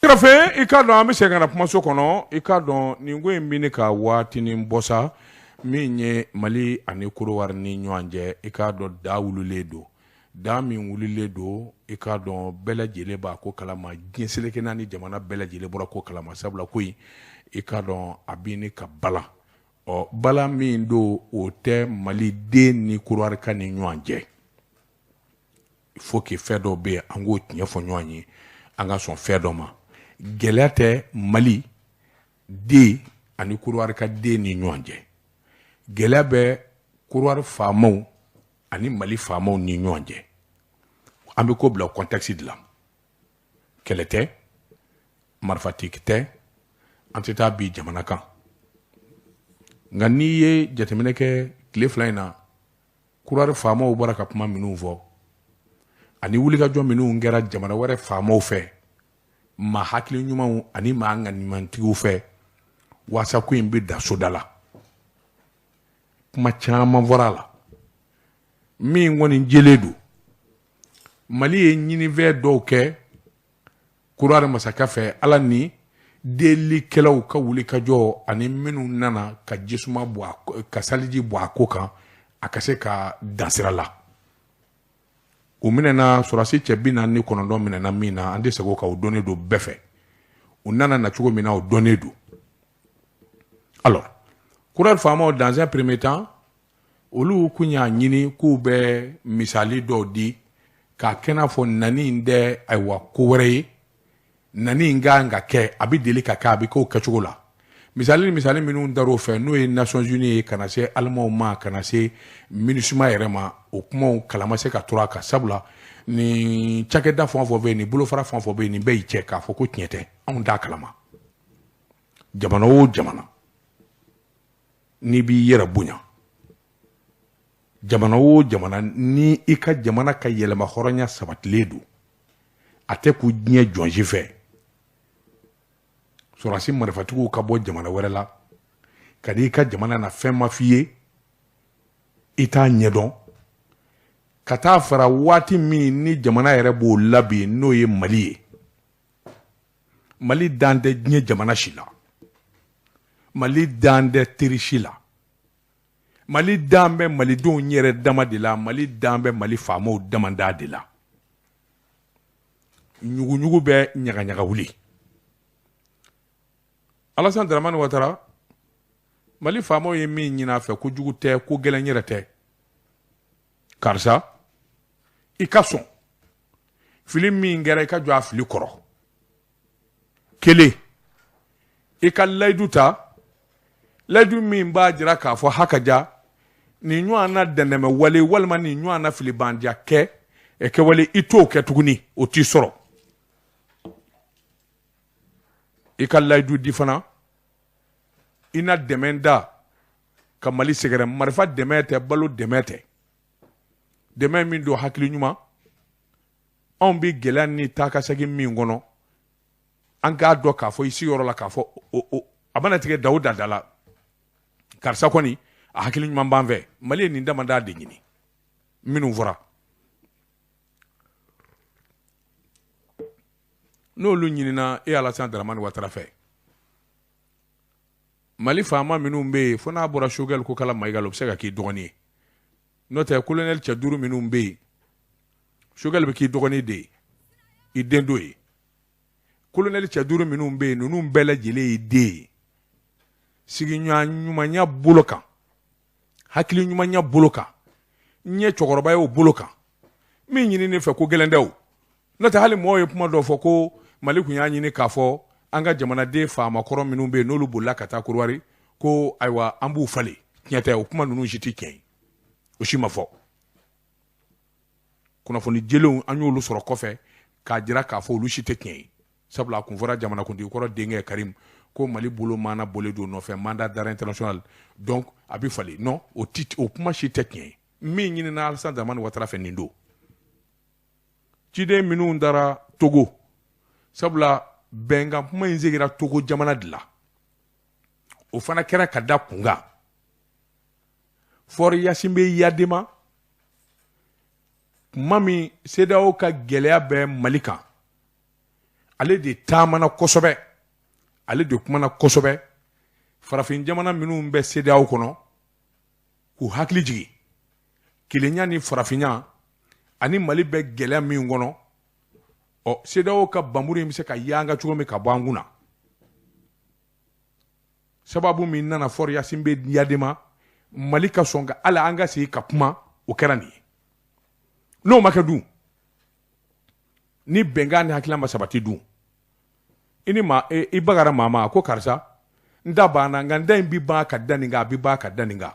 Kɛrɛfɛ i k'a dɔn an bɛ segin ka na kumaso kɔnɔ. I k'a dɔn nin ko in bɛ ka waatinin bɔ sa, min ye Mali ani Korowari ni ɲɔgɔn cɛ. I k'a dɔn da wulilen don, da min wulilen don, i k'a dɔn bɛɛ lajɛlen b'a ko kalama, diɲɛ seleke naani jamana bɛɛ lajɛlen bɔra ko kalama, sabula ko in, i k'a dɔn a bɛ ka bala. Ɔ bala min don, o tɛ Maliden ni Korowarika ni ɲɔgɔn cɛ. Il faut que fɛn dɔw bɛ yen, an k'o tiɲɛ fɔ ɲɔgɔn ye, an ka sɔn fɛn dɔ ma. Gɛlɛya tɛ Mali den ani Korowarika den ni ɲɔgɔn cɛ, gɛlɛya bɛ Korowari faamaw ani Mali faamaw ni ɲɔgɔn cɛ. An bɛ ko bila contexte de la. Kɛlɛ tɛ, marifatigi tɛ, an tɛ taa bi jamana kan. Nka n'i ye jateminɛ kɛ tile 2 in na, Korowari faamaw bɔra ka kuma minnu fɔ ani wulikajɔ minnu kɛra jamana wɛrɛ faamaw fɛ, maa hakili ɲumanw ani maa ŋaniɲumantigiw fɛ, waasa ko in bɛ da soda la. Kuma caman fɔra a la. Min kɔni jɛlen don, Mali ye ɲinifɛn dɔw kɛ Korowari masakɛ fɛ, Ala ni delikɛlaw ka wulikajɔ ani minnu nana ka jisuma bɔ a, ka saliji bɔ a ko kan, a ka se ka dansira la. U minɛna, sɔrɔdasi cɛ 49 minɛna min na, an tɛ segin o kan, o dɔnnen don bɛɛ fɛ. U nana na cogo min na, o dɔnnen don. Alors, Korowari faamaw, dans un premier temps, olu kun y'a ɲini k'u bɛ misali dɔw di k'a kɛ n'a fɔ nani in tɛ, ayiwa, ko wɛrɛ ye, nani in kan ka kɛ, a bɛ deli ka kɛ, a bɛ k'o kɛcogo la. Misali ni misali minnu dar'o fɛ, n'o ye Nations Unies ye, ka na se Alimanw ma, ka na se MINUSMA yɛrɛ ma, o kumaw kala ma se ka tora a kan, sabula nin cakɛda fɛn o fɛn bɛ yen, nin bolofara fɛn o fɛn bɛ yen, nin bɛɛ y'i cɛ k'a fɔ ko tiɲɛ tɛ, anw t'a kalama. Jamana o jamana, n'i b'i yɛrɛ bonya, jamana o jamana, ni i ka jamana ka yɛlɛma hɔrɔnya sabatilen don, a tɛ k'u diɲɛ jɔnsi fɛ sɔrɔdasi marifatigiw ka bɔ jamana wɛrɛ la ka n'i ka jamana na, fɛn ma f'i ye, i t'a ɲɛdɔn, ka taa fara waati min ni jamana yɛrɛ b'o labɛn, n'o ye Mali ye. Mali dan tɛ diɲɛ jamana si la, Mali dan tɛ teri si la, Mali dan bɛ malidenw yɛrɛ dama de la, Mali dan bɛ Mali faamaw damada de la. Ɲuguɲugu bɛ ɲagaɲaga wuli. Alassane Dramane Ouattara, Mali faamaw ye min ɲini a fɛ, ko jugu tɛ, ko gɛlɛn yɛrɛ tɛ. Karisa, i ka sɔn fili min kɛra, i ka jɔ a fili kɔrɔ. Kelen, i ka layidu ta, layidu min b'a jira k'a fɔ haka ja nin ɲɔgɔn na dɛndɛmɛ wale walima nin ɲɔgɔn na filibanja kɛ kɛwale, i t'o kɛ tuguni, o t'i sɔrɔ. I ka layidu di fana, i na dɛmɛ da ka Mali sɛgɛrɛ. Marifa dɛmɛ tɛ, balo dɛmɛ tɛ, dɛmɛ min don hakili ɲuman. Anw bɛ gɛlɛya ni taa ka segin min kɔnɔ, an k'a dɔn k'a fɔ i sigiyɔrɔ la, k'a fɔ a mana tigɛ da o da da la, karisa kɔni a hakili ɲuman b'an fɛ. Mali ye nin damada de ɲini minnu fɔra, n'olu ɲinina e Alassane Dramane Ouattara fɛ. Mali faama minnu bɛ yen, fo n'a bɔra Choguel Kokalla Maïga la, o bɛ se ka k'i dɔgɔnin ye. N'o tɛ, colonel cɛ duuru minnu bɛ yen, Choguel bɛ k'i dɔgɔnin de ye, i den do ye. Colonel cɛ duuru minnu bɛ yen, ninnu bɛɛ lajɛlen ye den ye. Sigiɲɔgɔn ɲumanya bolo kan, hakili ɲumanya bolo kan, n ye cɛkɔrɔba ye o bolo kan, min ɲini ne fɛ, ko gɛlɛn tɛ o. N'o tɛ, hali mɔgɔw ye kuma dɔ fɔ ko Mali tun y'a ɲini k'a fɔ an ka jamanaden faamakɔrɔ minnu bɛ yen, n'olu bolila ka taa Korowari, ko ayiwa, an b'u falen. Tiɲɛ tɛ, o kuma ninnu si tɛ tiɲɛ ye, o si ma fɔ. Kunnafoni jɛlenw, an y'olu sɔrɔ kɔfɛ k'a jira k'a fɔ olu si tɛ tiɲɛ ye, sabula a kun fɔra jamanakuntigi kɔrɔ denkɛ Karim ko Mali bolo maana bɔlen don nɔfɛ, mandat d'arrêt international, donc a bɛ falen. Non, o ti, o kuma si tɛ tiɲɛ ye. Min ɲinina Alassane Dramane Ouattara fɛ, nin don ciden minnu dara Togo, sabula bɛnkan kuma in seginna Togo jamana de la, o fana kɛra ka da kun kan. Faure Gnassingbé Eyadéma, kuma min CEDEAO ka gɛlɛya bɛ Mali kan, Ale de taamana kosɛbɛ, ale de kumana kosɛbɛ farafin jamana minnu bɛ CEDEAO kɔnɔ, k'u hakili jigin kelenya ni farafinya ani Mali bɛ gɛlɛya min kɔnɔ. Ɔ, CEDEAO ka bamuru in bɛ se ka yanga cogo min ka bɔ an kunna. Sababu min nana Faure Gnassingbé Eyadéma, Mali ka sɔn ka hali an ka segin ka kuma, o kɛra nin ye. N'o ma kɛ dun, ni bɛnkan ni hakilina ma sabati dun, i ni maa i bagara maa ma ko karisa n da banna, nka n da in bi ban ka da nin kan, a bi ban ka da nin kan,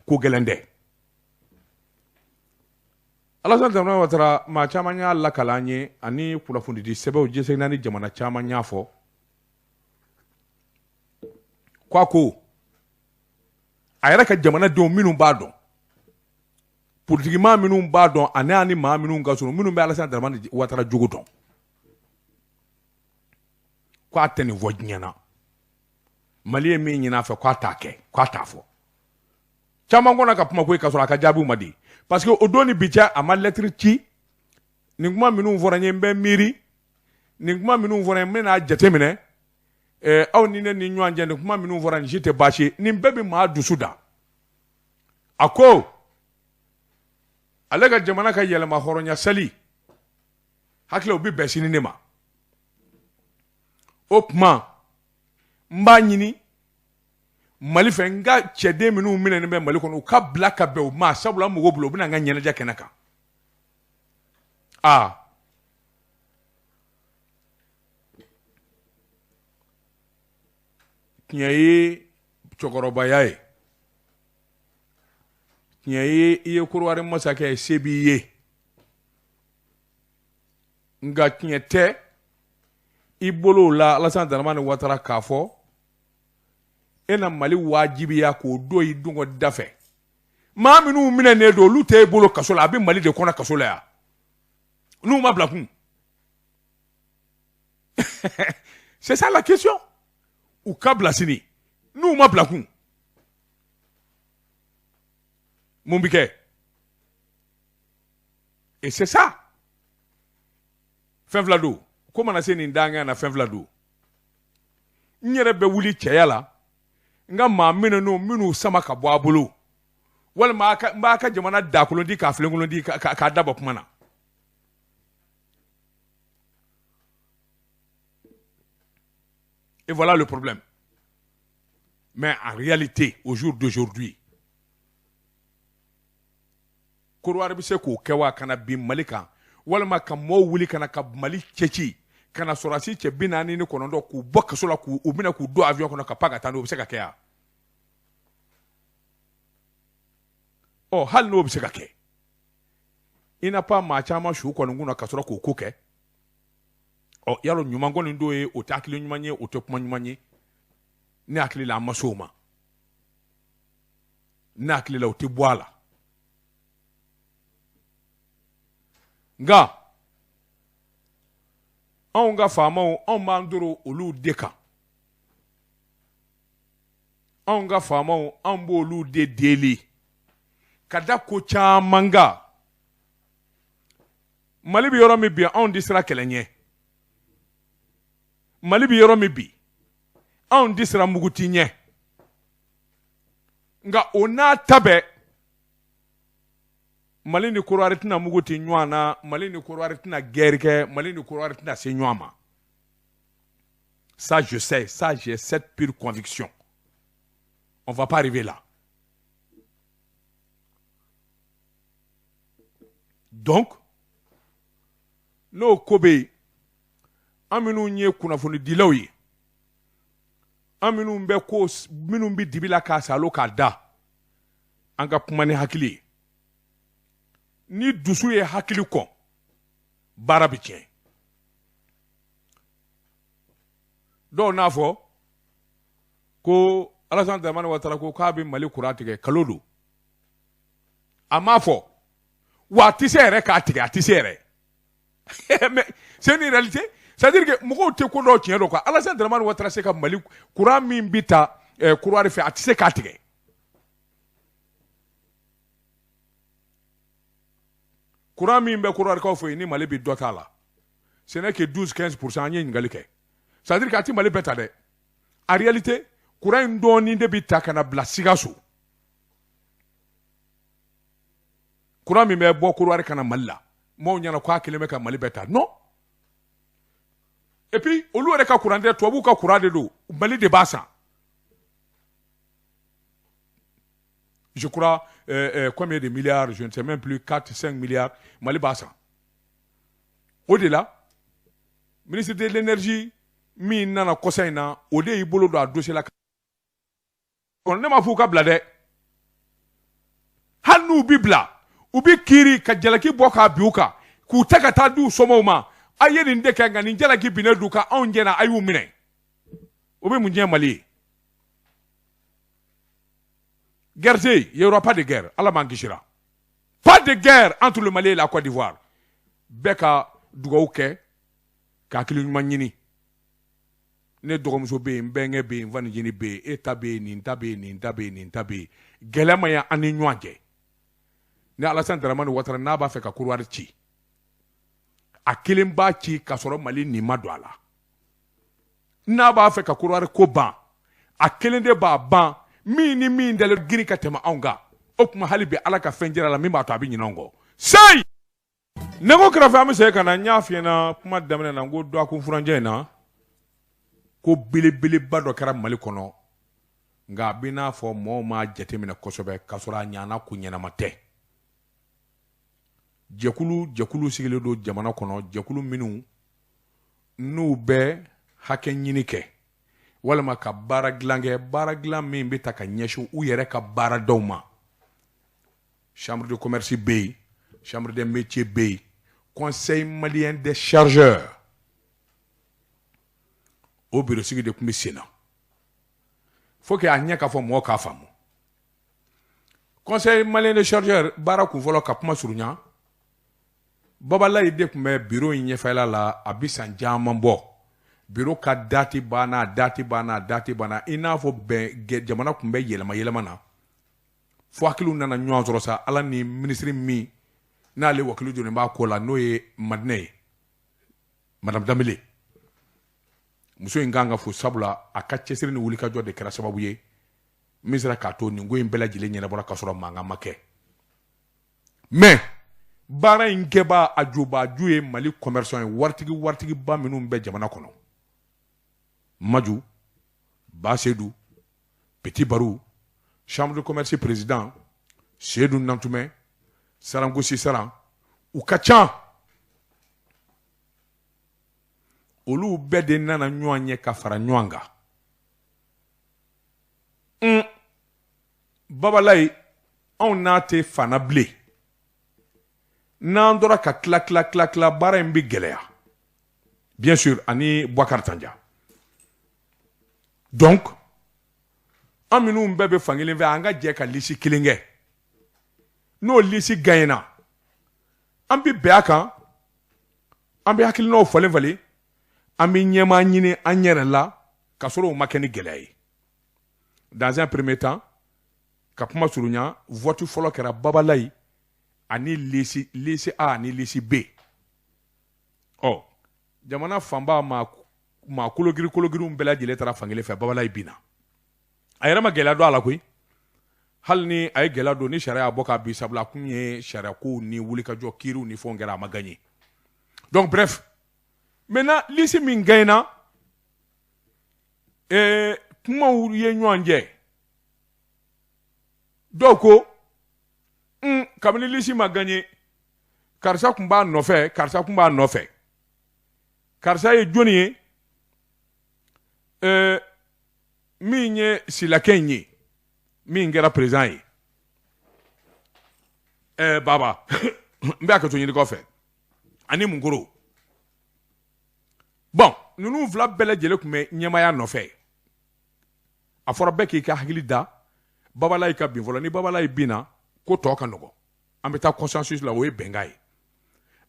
ko gɛlɛn tɛ. Alassane Dramane Ouattara, maa caman y'a lakala an ye ani kunnafonidi sɛbɛnw diɲɛ naani jamana caman y'a fɔ ko a ko a yɛrɛ ka jamanadenw minnu b'a dɔn, politikimaa minnu b'a dɔn, ani ani maa minnu ka surun, minnu bɛ Alassane Dramane Ouattara jogo dɔn, ko a tɛ nin fɔ diɲɛ na. Mali ye min ɲini a fɛ, k'a t'a kɛ, k'a t'a fɔ. Caman kɔnna ka kuma koyi, ka sɔrɔ a ka jaabiw ma di, parce que o don ni bi cɛ, a ma lɛtiri ci. Nin kuma minnu fɔra n ye, n bɛ miiri. Nin kuma minnu fɔra n ye, n bɛna jateminɛ. Aw ni ne ni ɲɔgɔn cɛ, nin kuma minnu fɔra, nin si tɛ baasi ye. Nin bɛɛ bɛ maa dusu da. A ko ale ka jamana ka yɛlɛma hɔrɔnya sali hakili, o bɛ bɛn sini ne ma. O tuma n b'a ɲini Mali fɛ, n ka cɛden minnu minɛnen bɛ Mali kɔnɔ, u ka bila ka bɛn u ma, sabula n mago bolo, u bɛna n ka ɲɛnajɛ kɛnɛ kan. Aa, tiɲɛ ye cɛkɔrɔbaya ye, tiɲɛ ye i ye Korowari masakɛ ye, se b'i ye, nka tiɲɛ tɛ i bolo la. Alassane Dramane Ouattara, k'a fɔ e na Mali wajibiya k'o don i dungɔ da fɛ, maa minnu minɛnen don, olu tɛ e bolo kaso la, a bɛ Mali de kɔnɔ kaso la yan, n'u ma bila kun. C'est ça la question. U ka bila sini, n'u ma bila kun, mun bɛ kɛ? Et c'est ça. Fɛn fila don ko mana se nin dangan na, fɛn fila don. N yɛrɛ bɛ wuli cɛya la, n ka maa minnu minnu sama ka bɔ a bolo, walima n b'a ka jamana dakolon di k'a filenkolon di k'a dabɔ kuma na. Et voilà le problème. Mais en réalité, au jour d'aujourd'hui, Korowari bɛ se k'o kɛ wa, ka na bin Mali kan, walima ka mɔɔw wuli ka na ka Mali cɛci, ka na sɔrɔdasi cɛ 49 k'u bɔ kaso la, k'u minɛ, k'u don avion kɔnɔ ka pan ka taa n'o, bɛ se ka kɛ yan? Ɔ, hali n'o bɛ se ka kɛ, i n'a pas maa caman su kɔni kunna ka sɔrɔ k'o ko kɛ. Ɔ, yalɔ ɲuman kɔni dɔw ye, o tɛ hakili ɲuman ye, o tɛ kuma ɲuman ye. Ne hakili la, an ma se o ma. Ne hakili la, o tɛ bɔ a la. Nka anw ka faamaw, anw b'an doro olu de kan. Anw ka faamaw, anw b'olu de deli ka da ko caman kan. Mali bɛ yɔrɔ min bi, anw tɛ siran kɛlɛ ɲɛ. Mali bɛ yɔrɔ min bi, anw tɛ siran muguti ɲɛ. Nka o n'a ta bɛɛ, Mali ni Korowari tɛna mugu ci ɲɔgɔn na, Mali ni Korowari tɛna guerre kɛ, Mali ni Korowari tɛna se ɲɔgɔn ma. Ça, je sais, ça, j'ai cette pure conviction, on va pas arriver là. Donc n'o ko bɛ yen, an minnu ye kunnafonidilaw ye, an minnu bɛ ko minnu bɛ dibi la k'a salo k'a da, an ka kuma ni hakili ye. Ni dusu ye hakili kɔn, baara bɛ tiɲɛ. Dɔw n'a fɔ ko Alassane Dramane Ouattara ko k'a bɛ Mali kuran tigɛ, kalo don. A m'a fɔ wa, a tɛ se yɛrɛ k'a tigɛ, a tɛ se yɛrɛ. Mais c'est une réalité, c'est-à-dire que mɔgɔw tɛ ko dɔw tiɲɛ dɔn quoi. Alassane Dramane Ouattara se ka Mali kuran min bɛ ta Korowari fɛ, a tɛ se k'a tigɛ. Kuran min bɛ Korowarikaw fɛ yen, ni Mali bɛ dɔ t'a la. Ce n'est que 12 15%. An ye ɲininkali kɛ, c'est à dire k'a ti Mali bɛɛ ta dɛ. En réalité, courant in dɔɔnin de bɛ ta ka na bila Sikaso. Courant min bɛ bɔ Korowari ka na Mali la, maaw ɲɛna k'a kelen bɛ ka Mali bɛɛ ta. Non, et puis olu yɛrɛ ka courant tɛ, tubabuw ka courant de don, Mali de b'a san. Je crois combien de milliards, je ne sais même plus, 4 5 milliards, Mali b'a san. O de la, ministre de l'énergie min nana kɔsa in na, o de y'i bolo don a dossier la. Ne m'a fɔ u ka bila dɛ. Hali n'u bi bila, u bi kiiri ka jalaki bɔ k'a bin u kan, k'u ta ka taa di u somɔgɔw ma. A ye nin de kɛ, nka nin jalaki binnen d'u kan, anw jɛna, a y'u minɛ. O bɛ mun diɲɛ Mali ye? Guerre tɛ yen, il y aura pas de guerre. Ala m'an kisira, pas de guerre entre le Mali et la Côte d'Ivoire. Bɛɛ ka dugawu kɛ ka hakili ɲuman ɲini. Ne dɔgɔmuso bɛ yen, n bɛnkɛ bɛ yen, n fanicinin bɛ yen, e ta bɛ yen, nin ta bɛ yen, nin ta bɛ yen, nin ta bɛ yen. Gɛlɛya ma ɲi an ni ɲɔgɔn cɛ. Ni Alassane Dramane Ouattara n'a b'a fɛ ka Korowari ci, a kelen b'a ci k'a sɔrɔ Mali nin ma don a la. N'a b'a fɛ ka Korowari ko ban, a kelen de b'a ban. Min ni min dalen girin ka tɛmɛ anw kan, o tuma hali bi Ala ka fɛn jira la min b'a to a bɛ ɲinɛ anw kɔ. Seyi ne ko kɛrɛfɛ, an bɛ segin ka na. N y'a f'i ɲɛna kuma daminɛ na, n ko dɔgɔkun furancɛ in na, ko belebeleba dɔ kɛra Mali kɔnɔ, nka a bɛ n'a fɔ mɔgɔw m'a jateminɛ kosɛbɛ, k'a sɔrɔ a ɲana ko ɲɛnama tɛ. Jɛkulu jɛkulu sigilen don jamana kɔnɔ, jɛkulu minnu n'u bɛ hakɛ ɲini kɛ walima ka baara dilan kɛ, baara dilan min bɛ ta ka ɲɛsin u yɛrɛ ka baaradaw ma. Chambre de commerce bɛ yen, chambre des métiers bɛ yen, Conseil malien des chargeurs, o bureau sigi de tun bɛ sen na. Faut que a ɲɛ k'a fɔ mɔgɔw k'a faamu. Conseil malien des chargeurs baara kun fɔlɔ, ka kuma surunya, Babalayi de tun bɛ bureau in ɲɛfɛla la. A bɛ san caman bɔ, bureau ka date banna, date banna, date banna. I n'a fɔ bɛn jamana tun bɛ yɛlɛma yɛlɛma na, fo hakiliw nana ɲɔgɔn sɔrɔ sa. Ala ni minisiri min n'ale wakilu jɔlen b'a ko la, n'o ye Madinɛ ye, Madame Danbele, muso in kan ka fo, sabula a ka cɛsiri ni wulikajɔ de kɛra sababu ye min sera k'a to nin ko in bɛɛ lajɛlen ɲɛnabɔra k'a sɔrɔ mankan ma kɛ. Mais baara in kɛbaa, a jobaju ye Mali commerçant ye, waritigi waritigiba minnu bɛ jamana kɔnɔ, Maju Basedu, Petit Barou, chambre de commerce président Seydou Nantumɛ, Sarangosi Saran, u ka ca. Olu bɛɛ de nana ɲɔgɔn ye ka fara ɲɔgɔn kan. Babalayi, anw n'a tɛ fana bilen. N'an tora ka tila tila tila tila, baara in bɛ gɛlɛya, bien sûr, ani Boubacar Tanja. Donc an minnu bɛɛ bɛ fankelen fɛ, an ka jɛ ka lisi kelen kɛ. N'o lisi gagnera, an bɛ bɛn a kan, an bɛ hakilinaw falen falen, an bɛ ɲɛmaa ɲini an yɛrɛ la, ka sɔrɔ o ma kɛ ni gɛlɛya ye. Dans un premier temps, ka kuma surunya, vote fɔlɔ kɛra Babalayi ani lisi, lisi A ani lisi B. Ɔ jamana fanba maa kologiri kologiriw bɛɛ lajɛlen taara fankelen fɛ. Babalayi binna, a yɛrɛ ma gɛlɛya don a la koyi. Hali ni a ye gɛlɛya don, ni sariya y'a bɔ k'a bin, sabula a kun ye sariya kow ni wulikajɔ kiiriw ni fɛnw kɛra, a ma gagné. Donc bref, maintenant lisi min gagnera, kumaw ye ɲɔgɔn jɛ. Dɔw ko kabini lisi ma gagné, karisa kun b'a nɔfɛ, karisa kun b'a nɔfɛ, karisa ye jɔnni ye? Min ye Silakɛ in ye, min kɛra président ye, Baba, n bɛ hakɛto ɲini kɔfɛ, ani Munkoro. Bon, ninnu fila bɛɛ lajɛlen tun bɛ ɲɛmaaya nɔfɛ. A fɔra bɛɛ k'i ka hakili da Babalayi ka bin fɔlɔ. Ni Babalayi binna, ko tɔ ka nɔgɔ, an bɛ taa consensus la. O ye bɛnkan ye.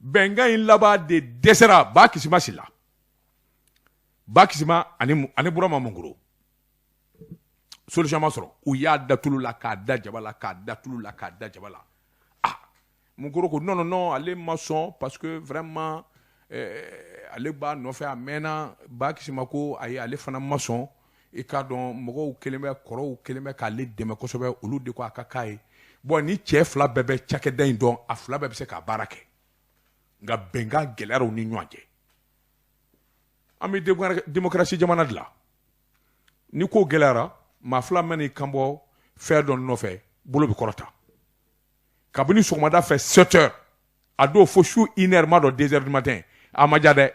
Bɛnkan in laban de dɛsɛra. Ba Kisima Sila, Ba Kisima ani Burama Munkoro, solution ma sɔrɔ. U y'a da tulu la k'a da jaba la, k'a da tulu la k'a da jaba la. Ah, Munkoro ko non non non, ale ma sɔn, parce que vraiment Ale b'a nɔfɛ a mɛnna. Ba Kisima ko ayi, ale fana ma sɔn. I k'a dɔn, mɔgɔw kelen bɛ, kɔrɔw kelen bɛ k'ale dɛmɛ kosɛbɛ, olu de ko a ka k'a ye. Bon, ni cɛ fila bɛɛ bɛ cakɛda in dɔn, a fila bɛɛ bɛ se k'a baara kɛ, nka bɛnkan gɛlɛyara u ni ɲɔgɔn cɛ. An bɛ démocratie jamana de la. Ni ko gɛlɛyara, maa fila mana i kan bɔ fɛn dɔ nɔfɛ, bolo bɛ kɔrɔta. Kabini sɔgɔmada fɛ 7 heures, a don fo su 1 heure ma dɔn, 2 heures du matin, a ma ja dɛ.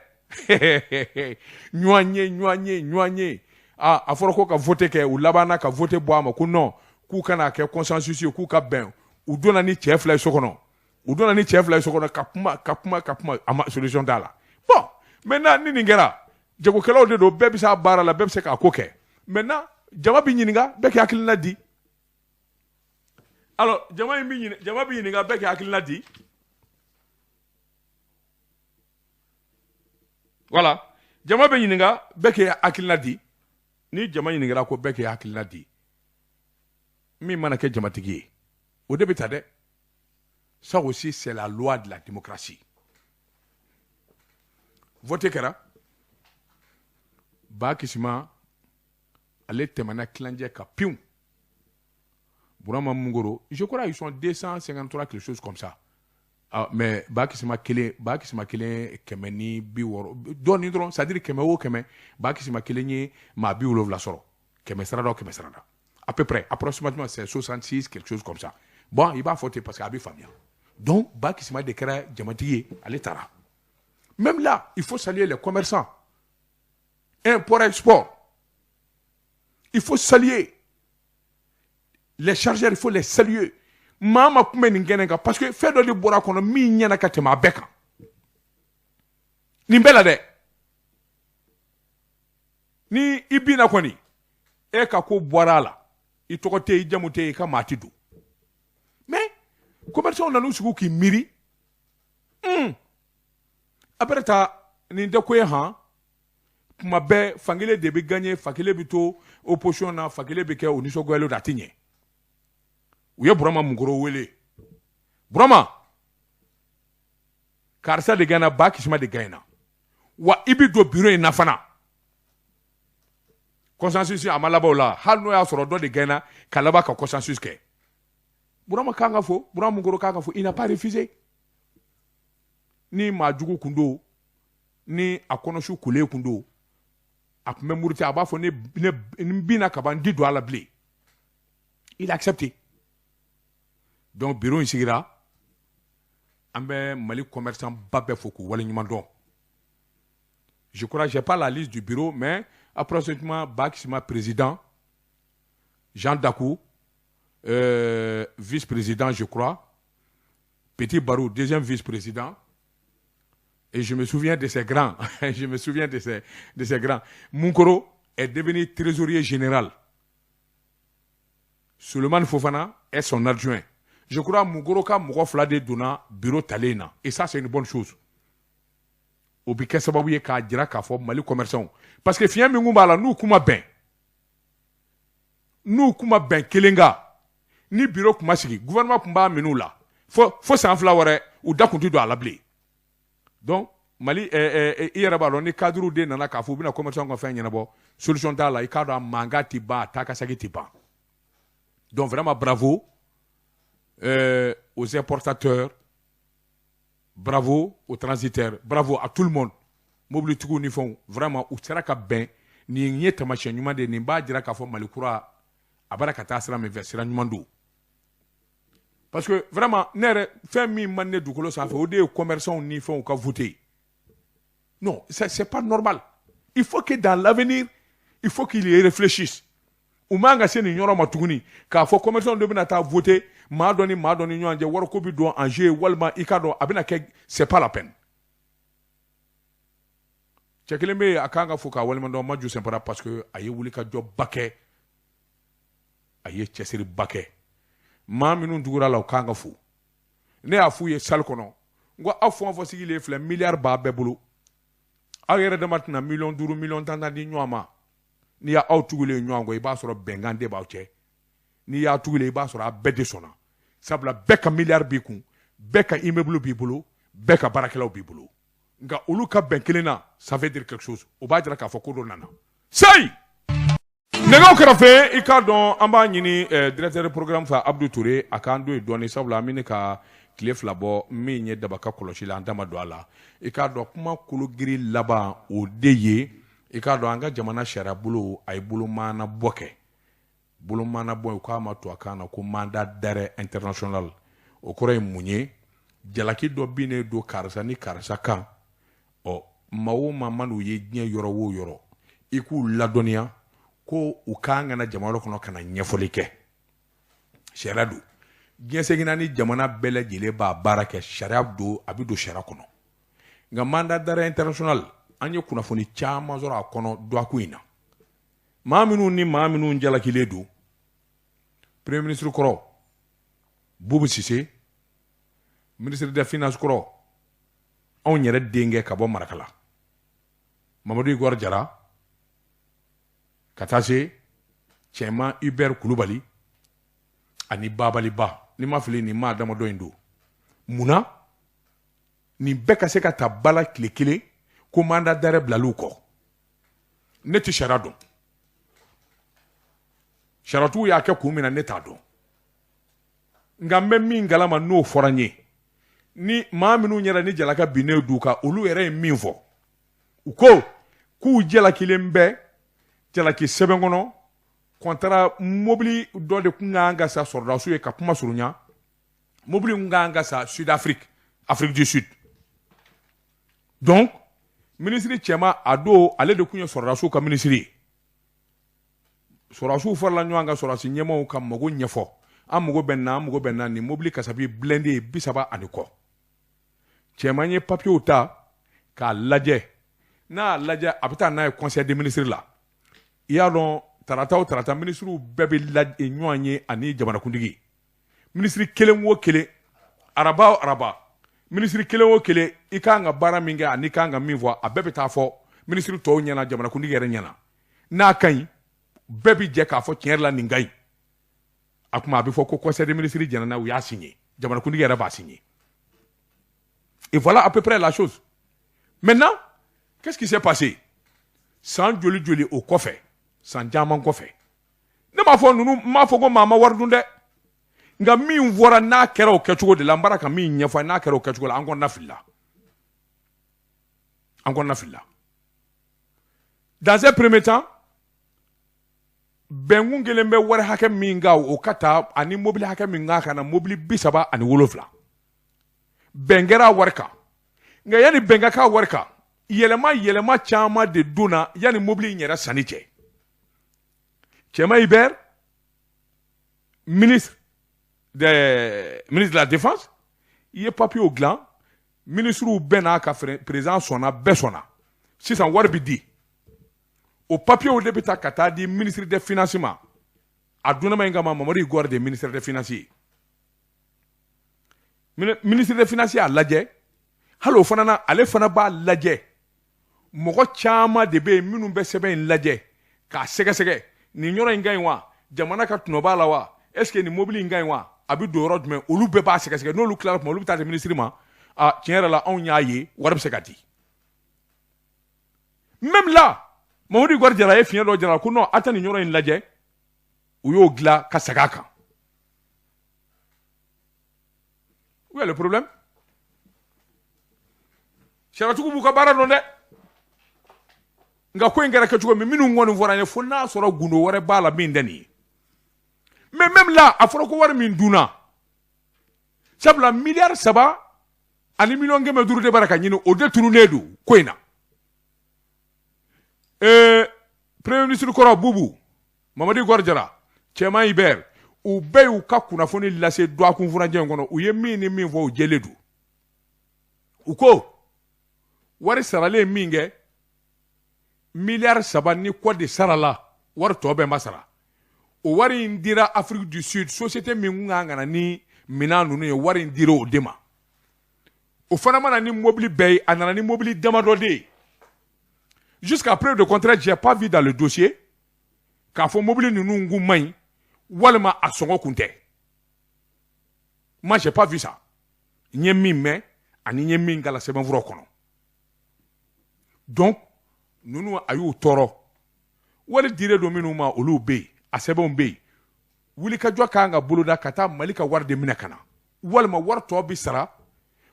Ɲɔgɔn ye, ɲɔgɔn ye, ɲɔgɔn ye. A fɔra ko ka vote kɛ. U labanna ka vote bɔ a ma ko non, k'u kana kɛ consensus ye, k'u ka bɛn. U donna ni cɛ fila ye so kɔnɔ, u donna ni cɛ fila ye so kɔnɔ ka kuma, ka kuma, ka kuma, a ma solution t'a la. Bon, maintenant, ni nin kɛra, jagokɛlaw de don, bɛɛ bɛ se a baara la, bɛɛ bɛ se k'a ko kɛ. Maintenant, jama bɛ ɲininka, bɛɛ k'i hakilina di. Alors, jama in bɛ ɲini, jama bɛ ɲininka, bɛɛ k'i hakilina di. Voilà, jama bɛ ɲininka, bɛɛ k'i hakilina di. Ni jama ɲininkara ko bɛɛ k'i hakilina di, min mana kɛ jamatigi ye, o de bɛ ta dɛ. Ça aussi, c'est la loi de la démocratie. Vote kɛra. Ba Kisima, ale tɛmɛna kilancɛ kan piw. Burama Mungoro, je crois ils sont 253, quelque chose comme ça. Ah, mais Ba Kisima kelen, Ba Kisima kelen, 160 dɔɔnin dɔrɔn, c'est à dire 100 o 100, Ba Kisima kelen ye maa 70 sɔrɔ, 100 sarada o 100 sarada. À peu près, approximativement, c'est 66, quelque chose comme ça. Bon, i b'a fɔ ten parce que a bɛ faamuya. Donc Ba Kisima de kɛra jamatigi ye, ale taara. Même là, il faut saluer les commerçants, import export. Il faut saluer les chargeurs, il faut les saluer. Maa ma kun bɛ nin kɛnɛ kan parce que fɛn dɔ de bɔra a kɔnɔ min ɲɛna ka tɛmɛ a bɛɛ kan. Nin bɛɛ la dɛ, ni i binna kɔni, e ka ko bɔra a la, i tɔgɔ tɛ yen, i jamu tɛ yen, i ka maa tɛ don. Mais commerçants nan'u sigi k'i miiri, a bɛrɛ ta nin tɛ ko ye han. Kuma bɛɛ fankelen de bɛ gagner, fankelen bɛ to opposition na, fankelen bɛ kɛ o nisɔngoyalen don, a tɛ ɲɛ. U ye Burama Mungoro wele: Burama, karisa de gagné, Ba Kisima de gagné, wa i bɛ don bureau in na fana. Consensus a ma laban o la, hali n'o y'a sɔrɔ dɔ de gagné ka laban ka consensus kɛ. Burama kan ka fo, Burama Mungoro kan ka fo, il n'a pas refusé. Ni maa jugu kun don, ni a kɔnɔsu kulen kun don, a tun bɛ muruti, a b'a fɔ ne ne n binna ka ban, n ti don a la bilen. Il a accepté. Donc bureau in sigira. An bɛ Mali commerçant ba bɛɛ fo k'u waleɲuman dɔn. Je crois, j'ai pas la liste du bureau, mais approximativement, Ba Kisima président, Jean Dakou vice-président, je crois, Petit Barou deuxième vice-président, et je me souviens de ces grands, je me souviens de ces grands. Munkoro est devenu trésorier général, Suleiman Fofana est son adjoint. Je crois Munkoro ka mɔgɔ fila de donna bureau talen na, et ça, c'est une bonne chose. O bi kɛ sababu ye k'a jira k'a fɔ Mali commerçant, parce que fiɲɛ min kun b'a la, n'u kuma bɛn, n'u kuma bɛn kelen kan, ni bureau kuma sigi, gouvernement tun b'a minɛ u la fo san 2 wɛrɛ, u da kun tɛ don a la bilen. Donc Mali, i yɛrɛ b'a dɔn, ni cadre de nana k'a fɔ u bɛna commerçant ka fɛn ɲɛnabɔ, solution t'a la. I k'a dɔn, a mankan tɛ ban, a taa ka segin tɛ ban. Donc vraiment, bravo aux importateurs, bravo aux transitaires, bravo à tout le monde, mobilitigiw ni fɛnw. Vraiment, u sera ka bɛn. Nin ye taamasiyɛn ɲuman de ye. Nin b'a jira k'a fɔ Mali kura a bɛra ka taa sira min fɛ, sira ɲuman don. Parce que vraiment, ne yɛrɛ, fɛn min man ne dugukolo sanfɛ, o de ye commerçants ni fɛnw ka voter. Non, c'est pas normal. Il faut que dans l'avenir, il faut qu'il y réfléchisse. U man ka se nin yɔrɔ ma tuguni k'a fɔ commerçants de bɛna taa voter maa dɔ ni maa dɔ ni ɲɔgɔn cɛ, wariko bɛ don en jeu, walima i k'a dɔn a bɛna kɛ, c'est pas la peine. Cɛ kelen bɛ yen, a kan ka fo k'a waleɲuman dɔn, Maju Sɛnpara, parce que a ye wulikajɔba kɛ, a ye cɛsiriba kɛ. Maa minnu tugura la, o kan ka fo. Ne y'a f'u ye salle kɔnɔ, n ko aw fɛn o fɛn sigilen filɛ, miliyari b'a bɛɛ bolo, aw yɛrɛ dama tɛna miliyɔn 5, miliyɔn 10 di ɲɔgɔn ma. N'i y'aw tugulen ɲɔgɔn kɔ, i b'a sɔrɔ bɛnkan de b'aw cɛ. N'i y'a tugulen, i b'a sɔrɔ a bɛɛ de sɔnna, sabula bɛɛ ka miliyari b'i kun, bɛɛ ka immeuble b'i bolo, bɛɛ ka baarakɛlaw b'i bolo. Nka olu ka bɛn kelen na, ça veut dire quelque chose. O b'a jira k'a fɔ ko dɔ nana sayi nɛgɛw kɛrɛfɛ. I k'a dɔn, an b'a ɲini directeur de programme fɛ, Abdou Touré, a k'an don yen dɔɔni, sabula an bɛ ka tile 2 bɔ min ye daba ka kɔlɔsi la, an da ma don a la. I k'a dɔn, kuma kologiri laban, o de ye, i k'a dɔn, an ka jamana sariya bolo, a ye bolomaana bɔ kɛ. Bolomaana bɔ, u k'a ma tubabukan na ko mandat d'arrêt international. O kɔrɔ ye mun ye? Jalaki dɔ binnen don karisa ni karisa kan. Ɔ, maa o maa man'u ye diɲɛ yɔrɔ o yɔrɔ, i k'u ladɔnniya ko u k'an ka na jamana kɔnɔ ka na ɲɛfɔli kɛ. Sariya don, diɲɛ seginna ni jamana bɛɛ lajɛlen b'a baara kɛ. Sariya don, a bɛ don sariya kɔnɔ. Nka mandat d'arrêt international, an ye kunnafoni caman sɔrɔ a kɔnɔ dɔgɔkun in na. Maa minnu ni maa minnu jalakilen don, premier ministre kɔrɔ Boubou Cissé, ministre des Finances kɔrɔ, anw yɛrɛ denkɛ ka bɔ Marakala, Mamadou Igor Jara, ka taa se Cɛman Hubert Kulubali ani Babaliba, ni ma fili, nin maa damadɔ in don. Munna nin bɛɛ ka se ka ta bala tile kelen ko mandat d'arrêt bilaliw kɔ? Ne tɛ sariya dɔn. Sariyatigiw y'a kɛ kun min na, ne t'a dɔn. Nka n bɛ min kalama, n'o fɔra n ye, ni maa minnu yɛrɛ ni jalaka binnen d'u kan, olu yɛrɛ ye min fɔ, u ko k'u jalakilen bɛ jalaki sɛbɛn kɔnɔ, contrat mobili dɔ de kun kan ka sa sɔrɔdasiw ye. Ka kuma surunya, mobili kun kan ka sa Sud Afrique, Afrique du Sud. Donc ministre cɛman a don, ale de kun ye sɔrɔdasiw ka ministre ye. Sɔrɔdasiw farala ɲɔgɔn kan, sɔrɔdasi ɲɛmaaw ka mago ɲɛfɔ: an mago bɛ na, an mago bɛ na nin mobili kasabi blindé ye 30 ani kɔ. Cɛman ye papiyew ta k'a lajɛ. N'a y'a lajɛ, a bɛ taa n'a ye conseil des ministres la. I y'a dɔn, tarata o tarata, ministres bɛɛ bɛ ɲɔgɔn ye ani jamanakuntigi, ministre kelen o kelen. Araba o araba, ministre kelen o kelen, i kan ka baara min kɛ ani i kan ka min fɔ, a bɛɛ bɛ taa fɔ ministre tɔw ɲɛna, jamanakuntigi yɛrɛ ɲɛna. N'a ka ɲi, bɛɛ bɛ jɛ k'a fɔ tiɲɛ yɛrɛ la, nin ka ɲi. A kuma a bɛ fɔ ko conseil des ministres jɛnna, u y'a signé, jamanakuntigi yɛrɛ b'a signé. Et voilà à peu près la chose. Maintenant, qu'est-ce qui s'est passé? San joli joli o kɔfɛ, san caman kɔfɛ, ne m'a fɔ ninnu, n m'a fɔ ko maa ma wari dun dɛ. Nka min fɔra, n'a kɛra o kɛcogo de la, n bɔra ka min ɲɛfɔ, n'a kɛra o kɛcogo la, an kɔnɔna filila, an kɔnɔna filila. Dans un premier temps, bɛnkun kelen bɛ wari hakɛ min kan, o ka taa ani mobili hakɛ min kan, ka na mobili 37, bɛn kɛra wari kan. Nka yanni bɛn ka k'a wari kan, yɛlɛma yɛlɛma caman de donna yanni mobili in yɛrɛ sanni cɛ. Cɛman Hubert, ministre de la Défense, i ye papiyew dilan, ministres bɛɛ n'a ka président sɔnna, bɛɛ sɔnna. Sisan wari bi di, o papiyew de bɛ taa ka taa di ministre des Finances ma. A donnama in kama, Mamadou Igor de ministre des Finances ye. Ministre des Finances y'a lajɛ, hali o fana na, ale fana b'a lajɛ. Mɔgɔ caman de bɛ yen minnu bɛ sɛbɛn in lajɛ k'a sɛgɛsɛgɛ: nin yɔrɔ in ka ɲi wa? Jamana ka tɔnɔ b'a la wa? Est ce que nin mobili in ka ɲi wa? A bɛ don yɔrɔ jumɛn? Olu bɛɛ b'a sɛgɛsɛgɛ. N'olu tilara tuma, olu bɛ taa di ministre ma: a tiɲɛ yɛrɛ la, anw y'a ye, wari bɛ se ka di. Même là, Mamadou Igor Jara ye fiɲɛ dɔ jara ko non, a tɛ nin yɔrɔ in lajɛ. U y'o dilan ka segin a kan. Où est le problème? Sariyatigiw b'u ka baara dɔn dɛ. Nka ko in kɛra kɛcogo min, minnu kɔni fɔra an ye, fo n'a sɔrɔ gundo wɛrɛ b'a la min tɛ nin ye. Mais même là, a fɔra ko wari min dunna, sabula miliyari 3 ani miliyɔn 500 de b'a ka ɲini, o de tununnen don ko in na. Premier ministre kɔrɔ Boubou, Mamadi Igor Jara, Cɛman Hubert, u bɛɛ y'u ka kunnafoni lase dɔgɔkun furancɛ in kɔnɔ. U ye min ni min fɔ, o jɛlen don. U ko wari saralen min kɛ, miliyari 3 ni kɔ de sarala, wari tɔ bɛɛ ma sara. O wari in dira Afrique du Sud société min kun kan ka na ni minɛn ninnu ye, wari in dira o de ma. O fana ma na ni mobili bɛɛ ye, a nana ni mobili damadɔ de ye. Jusqu'à preuve de contraire, j'ai pas vu dans le dossier k'a fɔ mobili ninnu kun man ɲi walima a sɔngɔ kun tɛ. Moi, j'ai pas vu ça. N ye min mɛn ani n ye min kalan sɛbɛnfura kɔnɔ. Donc ninnu, a y'u tɔɔrɔ. Wari dilen don minnu ma, olu bɛ yen, a sɛbɛnw bɛ yen. Wulikajɔ kan ka boloda ka taa Mali ka wari de minɛ ka na, walima wari tɔ bɛ sara,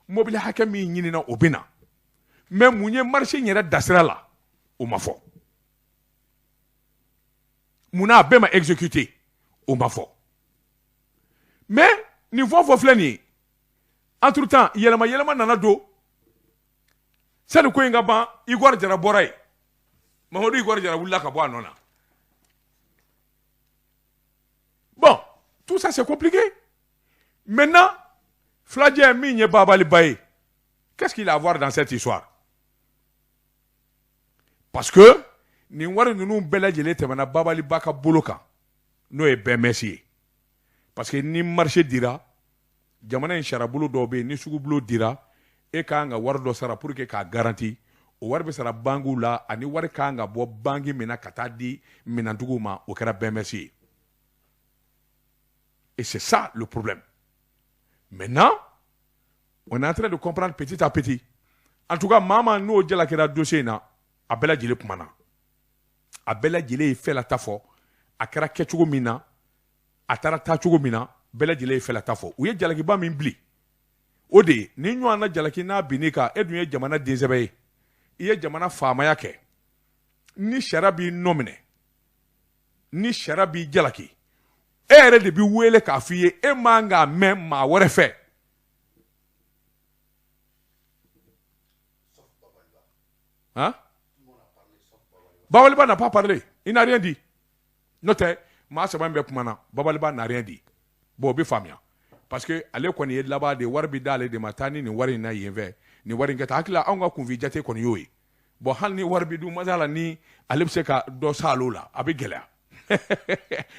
mobili hakɛ min ɲinina, o bɛ na. Mais mun ye marché in yɛrɛ dasira la, o ma fɔ. Munna a bɛɛ ma exécuté, o ma fɔ. Mais nin fɛn o fɛn filɛ nin ye, entre temps yɛlɛma yɛlɛma nana don. Sani ko in ka ban, Igor Jara bɔra yen. Mamadu Igor Jara wulila ka bɔ a nɔ na. Bon, tout ça, c'est compliqué. Maintenant, filajɛ min ye babaliba ye, qu'est-ce qu'il a à voir dans cette histoire? Parce que nin wari ninnu bɛɛ lajɛlen tɛmɛna babaliba ka bolo kan, n'o ye BMS ye. Parce que ni marché dira, jamana in sariyabolo dɔw bɛ yen, ni sugubulon dira, e ka kan ka wari dɔ sara pour que k'a garanti. O wari bɛ sara banques la, ani wari ka kan ka bɔ banque min na ka taa di minɛntigiw ma, o kɛra BMS ye. Et c'est ça le problème. Maintenant, on est en train de comprendre petit à petit. En tout cas, maa maa n'o jalakira dossier in na, a bɛɛ lajɛlen kumana, a bɛɛ lajɛlen ye fɛn la ta fɔ. A kɛra kɛcogo min na, a taara taa cogo min na, bɛɛ lajɛlen ye fɛn la ta fɔ. U ye jalakiba min bili, o de ye ni ɲɔgɔn na jalaki n'a binn'i kan, e dun ye jamana densɛbɛ ye, i ye jamana faamaya kɛ, ni sariya b'i nɔ minɛ, ni sariya b'i jalaki, e yɛrɛ de b'i wele k'a f'i ye, e man k'a mɛn maa wɛrɛ fɛ. Hein? Babaliba n'a pas parlé. Il n'a rien dit. N'o tɛ, maa saba in bɛɛ kumana, Babaliba n'a rien dit. Bon, o bɛ faamuya. Parce que ale kɔni ye laban de ye, wari bɛ d'ale de ma, taa ni nin wari in na yen fɛ, nin wari in kɛ tan. Hakili la, anw ka kunfin jate kɔni y'o ye. Bon, hali ni wari bɛ dun masa la, ni ale bɛ se ka dɔ sa o la, a bɛ gɛlɛya.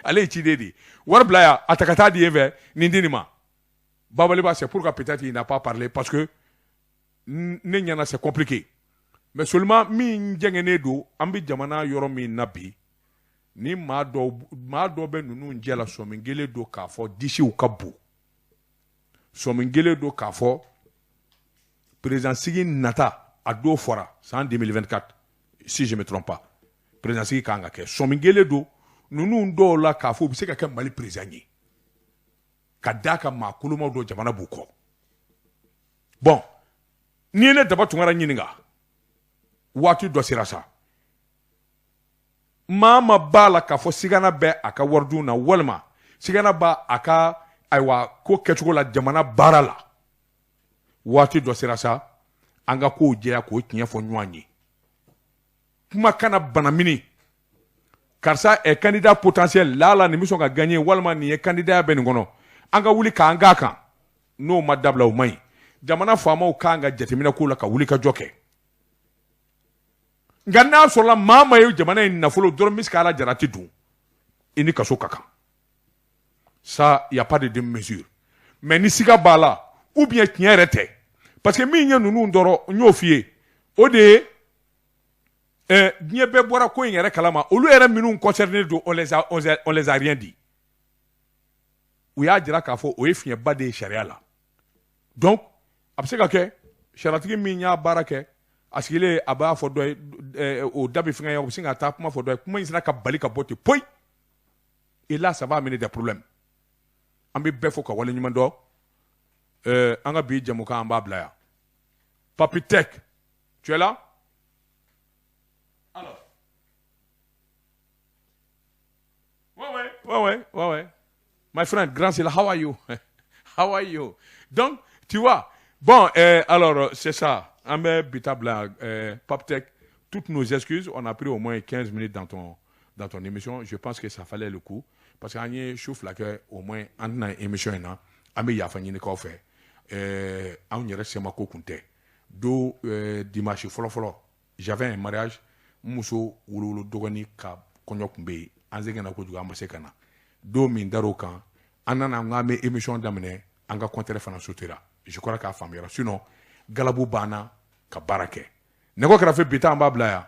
Ale ye ciden de ye. Wari bila yan, a ta ka taa di yen fɛ, nin di nin ma. Babaliba, c'est pourquoi peut-être il n'a pas parlé, parce que ne ɲɛna, c'est compliqué. Mais seulement, min jɛngɛnnen don, an bɛ jamana yɔrɔ min na bi, ni maa dɔw bɛ ninnu jɛ la, sɔmi kelen don k'a fɔ disiw ka bon, sɔmi kelen don k'a fɔ président sigi nata, a don fɔra san 2024, si je me trompe pas, président sigi kan ka kɛ. Sɔmi kelen don ninnu dɔw la k'a fɔ u bɛ se ka kɛ Mali président ye, ka d'a kan maa kolomaw dɔ jamana b'u kɔ. Bon, n'i ye ne Daba Tunkara ɲininka, waati dɔ sera sa, maa ma b'a la k'a fɔ sigana bɛ a ka waridun na, walima sigana b'a a ka, ayiwa, ko kɛcogo la jamana baara la. Waati dɔ sera sa, an ka kow jɛya k'o tiɲɛ fɔ ɲɔgɔn ye. Kuma kana bana mini karisa est candidat potentiel la, nin bɛ sɔn ka gagner, walima nin ye candidat bɛ nin kɔnɔ, an ka wuli k'an k'a kan. N'o ma dabila, o man ɲi. Jamana faamaw kan ka jateminɛ k'o la ka wuli ka jɔ kɛ. Nka n'a sɔrɔla maa ma ye jamana in nafolo dɔrɔn bɛ se k'ala jarati dun, i ni kaso ka kan. Ça, y a pas de demi-mesure. Mais ni siga b'a la, ou bien tiɲɛ yɛrɛ tɛ, parce que min ye ninnu dɔrɔn, n y'o f'i ye, o de ye diɲɛ bɛɛ bɔra ko in yɛrɛ kalama. Olu yɛrɛ minnu concerné don, on les a rien dit. U y'a jira k'a fɔ o ye fiɲɛba de ye sariya la. Donc a bɛ se ka kɛ sariyatigi min y'a baara kɛ, a sigilen a b'a fɔ dɔ ye, o da bɛ fɛngɛ ye, o bɛ sin ka taa kuma fɔ dɔ ye, kuma in sera ka bali ka bɔ ten poyi. Et là, ça va amener des problèmes. An bɛ bɛɛ fɔ ka waleɲuman dɔn. An ka bi jamukan, an b'a bila yan. Papi Tech, tu es là? Alors, ouais. My friend, grand c'est là, how are you? How are you? Donc, tu vois, bon, alors, c'est ça. An bɛ bi ta bila. Paptech, toutes nos excuses, on a pris au moins 15 minutes dans ton émission. Je pense que ça fallait le coup. Parce qu'an ye su fila kɛ au moins an tɛna émission in na. An bɛ yafa ɲini k'aw fɛ. Anw yɛrɛ sɛmako kun tɛ. Do dimanche fɔlɔ fɔlɔ, j'avais un mariage, n muso wolowolo dɔgɔnin ka kɔɲɔ tun bɛ yen. An seginna kojugu, an ma se ka na. Don min dar'o kan, an nana n k'an bɛ émission daminɛ, an ka compteur fana sotera. Je crois k'a faamuyara. Sinon, galabu banna ka baara kɛ. Nɛgɛ kɛrɛfɛ, bi ta an b'a bila yan.